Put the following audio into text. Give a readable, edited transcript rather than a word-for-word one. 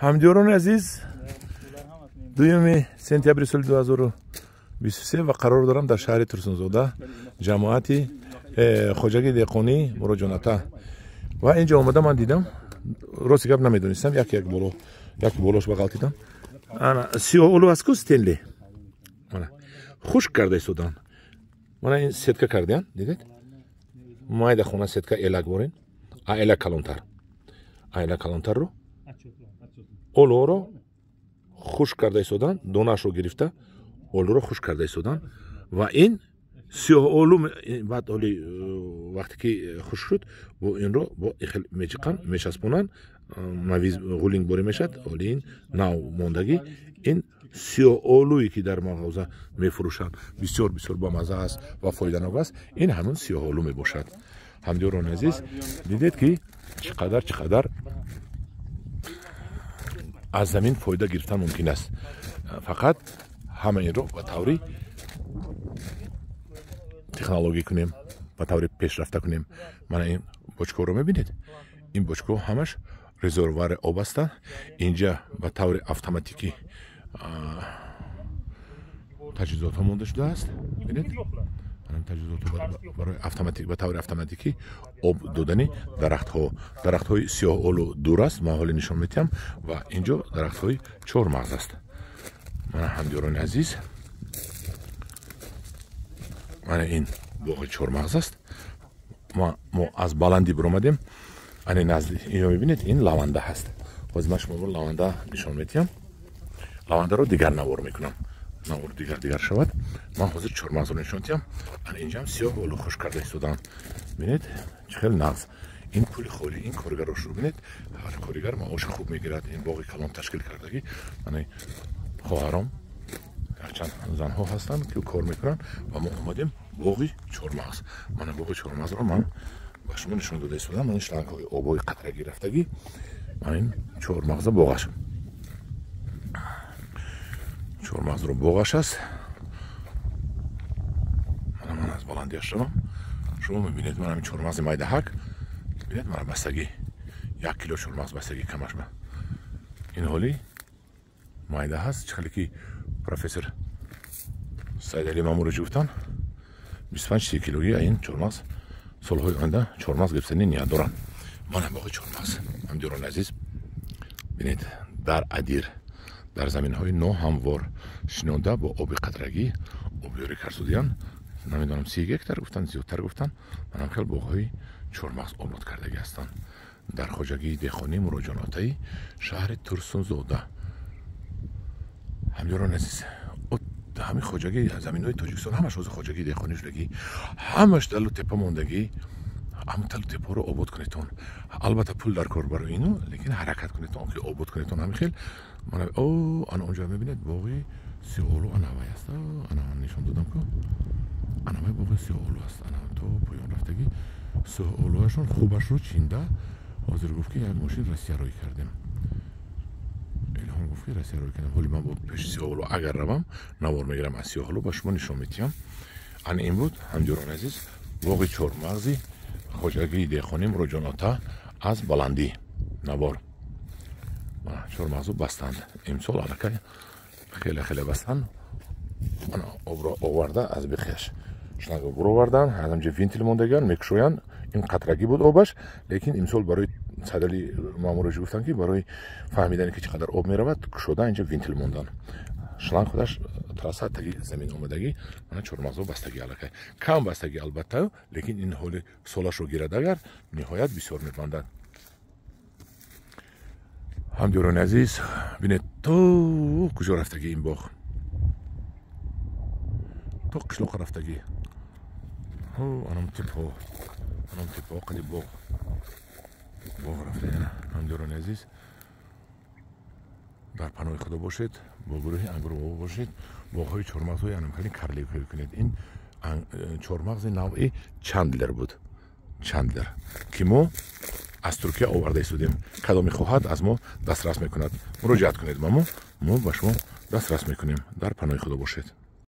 Ҳамдиёрони азиз, 2 сентябри соли 2023 ва қарор дорам дар шаҳри Турсунзода, ҷамоати хоҷагии деҳқонӣ Муроҷоната. Ва инҷо омада ман дидам, рости гап намедонистам, як як боло, як болош ба ғалтидам. Ана сиёҳолу аст ку, Стенли. Мана хушк карда истодан. Мана ин сетка кардиян, дидед? Майда хона сетка элак борин. А элак калонтар. А элак калонтарро олуро хушк карда истодан, донаашро гирифта, олуро хушк карда истодан. Ва ин сиёҳолу баъд оли вақте ки хушк шуд, бо инро бо хел мечиқанд, мечаспонанд, мавиз ғулинг борӣ мешавад. Оли ин нав мондагӣ, ин сиёҳолуе ки дар мағоза мефурӯшанд, бисёр бисёр бамаза аст ва фоиданок аст. Ин ҳамун сиёҳолу мебошад. Ҳамдиёрони азиз, дидед ки чӣ қадар чӣ қадар аз замин фоида гирифтан мумкин аст. Фақат ҳама инро ба таври технологӣ кунем, ба таври пешрафта кунем. Мана ин бочкаҳоро мебинед, ин бочкаҳо ҳамаш резервуари об ҳастанд. Инҷа ба таври автоматикӣ таҷҳизотҳо монда шудааст. Бинед, таҷҳизотҳо барои автоматик, ба таври автоматикӣ об додани дарахтҳо. Дарахтҳои сиёҳолу дур аст, ман ҳоле нишон медиҳам. Ва инҷо дарахтҳои чормағз аст. Мана, ҳамдиёрони азиз, мана ин боғи чормағз аст. Мо аз баландӣ биромадем. Ани назди ино мебинед, ин лаванда ҳаст. Ҳозир ман шуморо лаванда нишон медиҳам. Лавандаро дигар навор мекунам, навор дигар дигар шавад. Ман ҳозир чормағзро нишон диҳам. Ана инҷаам сиёҳ олу хушк карда истодаанд. Бинед, чӣ хел нағз. Ин пули холӣ, ин коргарошро бинед, ҳар коригар маоши хуб мегирад. Ин боғи калон ташкил кардагӣ. Мана хоҳаром, якчанд занҳо ҳастанд, ки кор мекунанд. Ва мо омадем боғи чормағз. Мана боғи чормағзро ман ба шумо нишон дода истодам. Ман шлангҳои обҳои қатрагӣ рафтагӣ. Ман ин чормағза боғаш, чормағзро боғаш аст. Мана ман аз баландиаш равам, шумо мебинед. Ман ҳамин чормағзи майдаҳак бинед, мана бастагӣ, 1 кило чормағз бастагӣ камаш ба. Ин ҳоли майда ҳаст. Чӣ хеле ки профессор Саидали Мамурович гуфтанд, 25-30 килогӣ ин чормағз солҳои оянда чормағз гирифтани ният доранд. Мана боғи чормағз, ҳамдиёрони азиз, бинед, дар адир, дар заминҳои ноҳамвор шинонда, бо оби қатрагӣ обёрӣ кардудиян. Намедонам, 30 гектар гуфтанд, зиёдтар гуфтанд. Манам хел боғҳои чормағз обод кардагӣ ҳастанд дар хоҷагии деҳқонии Муроҷонотаи шаҳри Турсунзода. Ҳамдиёрони азиз, ҳамин хоҷагии заминҳои Тоҷикистон ҳамаш ҳозир хоҷагии деҳқонӣ шудагӣ, ҳамаш далу тепа мондагӣ. Ҳамн талу тепаҳоро обод кунедтон. Албатта, пул дар кор барои ину, лекин ҳаракат кунедтон, ки обод кунедтон. Ҳамин хел мана о ана онҷо мебинед, боғи сиёҳолу анавай аст. Ана ман нишон додам ку, анавай боғи сиёҳолу аст. Ана то поён рафтагӣ сиёҳолуашон хубашро чинда. Ҳозир гуфт, ки як мошин Россия рӯй кардем. Илҳом гуфт, ки Россия рӯй кардем. Ҳоли ман бо пеши сиёҳолу агар равам, навор мегирам аз сиёҳолу, ба шумо нишон медиҳам. Ана ин буд, ҳамдиёрони азиз, боғи чормағзи хоҷагии деҳқонӣ Муроҷонота аз баландӣ навор. Чормағзу бастанд имсол, аллакай хеле хеле бастанд. Обро оварда, аз бихеш шланга буровардан, аз ҳамҷо вентил мондагиан, мекушоянд. Ин қатрагӣ буд обаш, лекин имсол барои Садали Маъмурович гуфтанд, ки барои фаҳмидане, ки чӣ қадар об меравад, кушода инҷа вентил мондан. Шланг худаш трасса таги замин омадагӣ. Мана чормағзо бастагӣ, аллакай кам бастагӣ, албатта, лекин ин ҳоли солашро гирад агар, ниҳоят бисёр мебандад. Ҳамдиёрони азиз, бинед, то куҷо рафтагӣ ин боғ, то қишлоқа рафтагӣ. Анам тепҳо, анам тепҳо қади боғ боғ рафта. Ҳамдиёрони азиз, дар паноҳи Худо бошед, бо гурӯҳи Ангурбобо бошед. Боғҳои чормағзҳои анамхели карликҳое кунед. Ин чормағзи навъи Чандлер буд, Чандлер, ки мо аз Туркия оварда истодем. Кадоме хоҳад, аз мо дастрас мекунад. Муроҷиат кунед ба мо, мо ба шумо дастрас мекунем. Дар паноҳи Худо бошед.